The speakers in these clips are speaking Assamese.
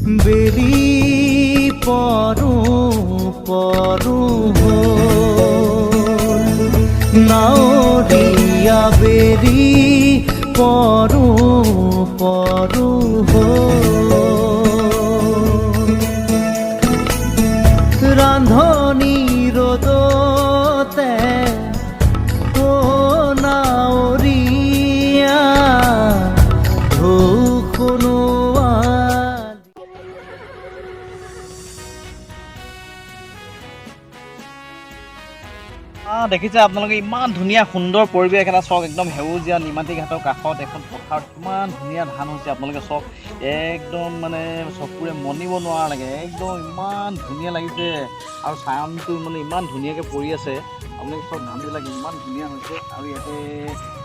বেলি পৰো পৰো হ'ল, নাৱৰীয়া বেলি পৰো পৰো হ'ল। ৰান্ধনী ৰ'দতে, অ নাৱৰীয়া, ঢৌ খুনোৱা। দেখিছে আপোনালোকে, ইমান ধুনীয়া সুন্দৰ পৰিৱেশ এটা চাওক। একদম সেউজীয়া নিমাতী ঘাটৰ কাষত এখন পথাৰত কিমান ধুনীয়া ধান হৈছে। আপোনালোকে চাওক, একদম মানে চকুৰে মনিব নোৱাৰা লাগে, একদম ইমান ধুনীয়া লাগিছে। আৰু চায়নটো মানে ইমান ধুনীয়াকৈ পৰি আছে। আপোনালোকে চাওক, ধানবিলাক ইমান ধুনীয়া হৈছে। আৰু ইয়াতে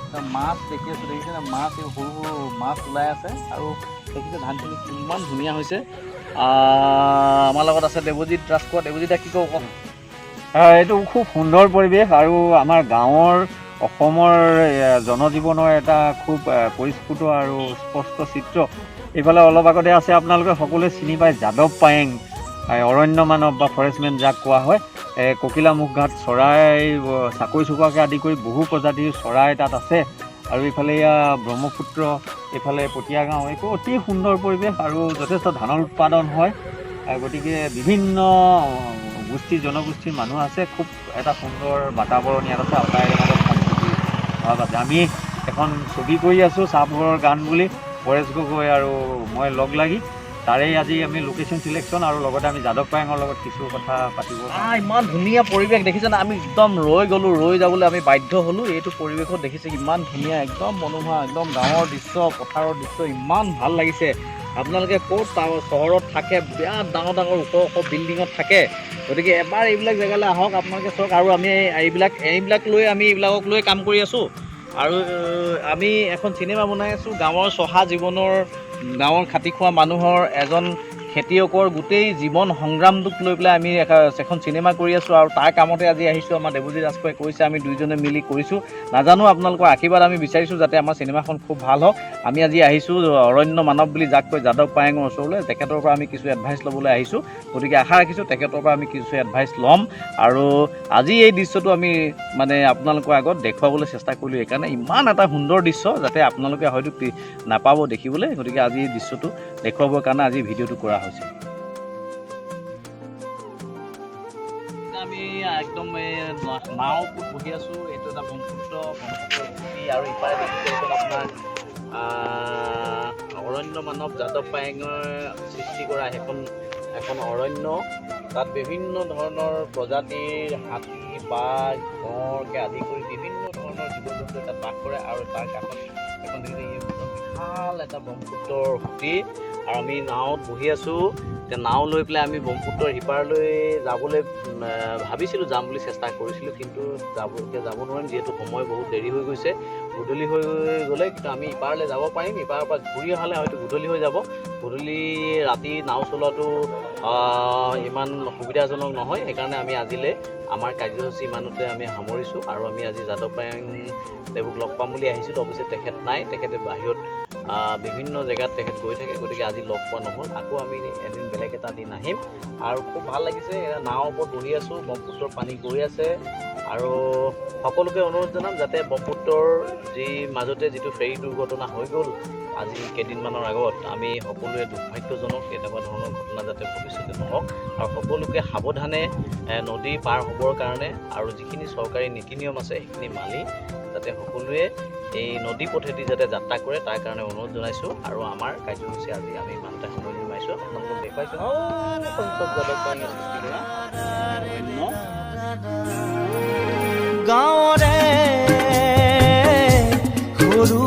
এটা মাছ দেখি আছোঁ, দেখিছেনে মাছ? এই সৰু সৰু মাছ ওলাই আছে। আৰু দেখিছে ধানখিনি কিমান ধুনীয়া হৈছে। আমাৰ লগত আছে দেৱজিৎ ৰাজখোৱা। দেৱজিৎ দা, কি কওঁ কওক? এইটো খুব সুন্দৰ পৰিৱেশ আৰু আমাৰ গাঁৱৰ, অসমৰ জনজীৱনৰ এটা খুব পৰিস্ফুট আৰু স্পষ্ট চিত্ৰ। এইফালে অলপ আগতে আছে, আপোনালোকে সকলোৱে চিনি পায়, যাদৱ পায়েং, অৰণ্য মানৱ বা ফৰেষ্টমেন যাক কোৱা হয়। ককিলা মুখঘাট চৰাই, চাকৈ চকুৱাকে আদি কৰি বহু প্ৰজাতিৰ চৰাই তাত আছে। আৰু এইফালে এয়া ব্ৰহ্মপুত্ৰ, এইফালে পটীয়া গাঁও। এইটো অতি সুন্দৰ পৰিৱেশ আৰু যথেষ্ট ধানৰ উৎপাদন হয়। গতিকে বিভিন্ন গোষ্ঠী জনগোষ্ঠীৰ মানুহ আছে। খুব এটা সুন্দৰ বাতাবৰণ ইয়াত আছে আৰু তাইৰ মাজত সম্প্ৰীতি ভাৱ আছে। আমি এখন ছবি কৰি আছোঁ, চাহবোৰৰ গান বুলি, পৰেশ গগৈ আৰু মই লগ লাগি। তাৰেই আজি আমি লোকেশ্যন চিলেকশ্যন আৰু লগতে আমি যাদৱ পায়েঙৰ লগত কিছু কথা পাতিব। ইমান ধুনীয়া পৰিৱেশ দেখিছে না? আমি একদম ৰৈ গ'লোঁ, ৰৈ যাবলৈ আমি বাধ্য হ'লোঁ এইটো পৰিৱেশত। দেখিছে ইমান ধুনীয়া, একদম মনোমোহা, একদম গাঁৱৰ দৃশ্য, পথাৰৰ দৃশ্য, ইমান ভাল লাগিছে। আপোনালোকে ক'ত চহৰত থাকে, বিৰাট ডাঙৰ ডাঙৰ ওখ ওখ বিল্ডিঙত থাকে। গতিকে এবাৰ এইবিলাক জেগালৈ আহক আপোনালোকে, চাওক। আৰু আমি এইবিলাক লৈ, আমি এইবিলাকক লৈ কাম কৰি আছোঁ। আৰু আমি এখন চিনেমা বনাই আছোঁ, গাঁৱৰ চহা জীৱনৰ, গাঁৱৰ খাটি খোৱা মানুহৰ, এজন খেতিয়কৰ গোটেই জীৱন সংগ্ৰামটোক লৈ পেলাই আমি এখন চিনেমা কৰি আছোঁ। আৰু তাৰ কামতে আজি আহিছোঁ। আমাৰ দেৱজিৎ ৰাজখোৱাই কৈছে, আমি দুইজনে মিলি কৰিছোঁ। নাজানো, আপোনালোকৰ আশীৰ্বাদ আমি বিচাৰিছোঁ যাতে আমাৰ চিনেমাখন খুব ভাল হওক। আমি আজি আহিছোঁ অৰণ্য মানৱ বুলি যাক কয়, যাদৱ পায়েঙৰ ওচৰলৈ। তেখেতৰ পৰা আমি কিছু এডভাইচ ল'বলৈ আহিছোঁ। গতিকে আশা ৰাখিছোঁ তেখেতৰ পৰা আমি কিছু এডভাইচ ল'ম। আৰু আজি এই দৃশ্যটো আমি মানে আপোনালোকৰ আগত দেখুৱাবলৈ চেষ্টা কৰিলোঁ এইকাৰণে, ইমান এটা সুন্দৰ দৃশ্য যাতে আপোনালোকে হয়তো নাপাব দেখিবলৈ। গতিকে আজি এই দৃশ্যটো দেখুৱাবৰ কাৰণে আজি ভিডিঅ'টো কৰা হৈছে। আমি একদম এই নাওৰ ওপৰত বহি আছোঁ। এইটো এটা ব্ৰহ্মপুত্ৰ, ব্ৰহ্মপুত্ৰৰ সুঁতি। আৰু ইফালে দেখিছে এইখন আপোনাৰ অৰণ্য মানৱ যাদৱ পায়েঙৰ সৃষ্টি কৰা সেইখন এখন অৰণ্য। তাত বিভিন্ন ধৰণৰ প্ৰজাতিৰ হাতী, বাঘ, গঁড়কে আদি কৰি বিভিন্ন ধৰণৰ জীৱ জন্তুৱে তাত বাস কৰে। আৰু তাৰ কাষত এখন দেখিছে, এই একদম বিশাল এটা ব্ৰহ্মপুত্ৰৰ সুঁতি। আৰু আমি নাৱত বহি আছোঁ। এতিয়া নাও লৈ পেলাই আমি ব্ৰহ্মপুত্ৰৰ সিপাৰলৈ যাবলৈ ভাবিছিলোঁ, যাম বুলি চেষ্টা কৰিছিলোঁ, কিন্তু এতিয়া যাব নোৱাৰিম, যিহেতু সময় বহুত দেৰি হৈ গৈছে, গধূলি হৈ গ'লে। কিন্তু আমি ইপাৰলৈ যাব পাৰিম। ইপাৰৰ পৰা ঘূৰি অহালে হয়তো গধূলি হৈ যাব। গধূলি ৰাতি নাও চলোৱাটো ইমান সুবিধাজনক নহয়। সেইকাৰণে আমি আজিলৈ আমাৰ কাৰ্যসূচী ইমানতে আমি সামৰিছোঁ। আৰু আমি আজি যাদৱ পায়েং দেৱক লগ পাম বুলি আহিছিলোঁ। অৱশ্যে তেখেত নাই, তেখেতে বাহিৰত বিভিন্ন জেগাত তেখেত গৈ থাকে। গতিকে আজি লগ পোৱা নহ'ল। আকৌ আমি এদিন বেলেগ এটা দিন আহিম। আৰু খুব ভাল লাগিছে, এয়া নাৱৰ ওপৰত বহি আছোঁ, ব্ৰহ্মপুত্ৰৰ পানী গৈ আছে। আৰু সকলোকে অনুৰোধ জনাম যাতে ব্ৰহ্মপুত্ৰৰ যি মাজতে যিটো ফেৰী দুৰ্ঘটনা হৈ গ'ল আজি কেইদিনমানৰ আগত, আমি সকলোৱে দুৰ্ভাগ্যজনক, এনেকুৱা ধৰণৰ ঘটনা যাতে ভৱিষ্যতে নহওক। আৰু সকলোকে সাৱধানে নদী পাৰ হ'বৰ কাৰণে আৰু যিখিনি চৰকাৰী নীতি নিয়ম আছে সেইখিনি মানি যাতে সকলোৱে এই নদী পথেদি যাতে যাত্ৰা কৰে, তাৰ কাৰণে অনুৰোধ জনাইছোঁ। আৰু আমাৰ কাৰ্যসূচী আজি আমি ইমানতে সামৰণি মাৰিছোঁ। আপোনালোকক দেখুৱাইছোঁ চব যাদৱ পায়েঙে সৃষ্টি কৰা অৰণ্য। গাঁৱৰে সৰু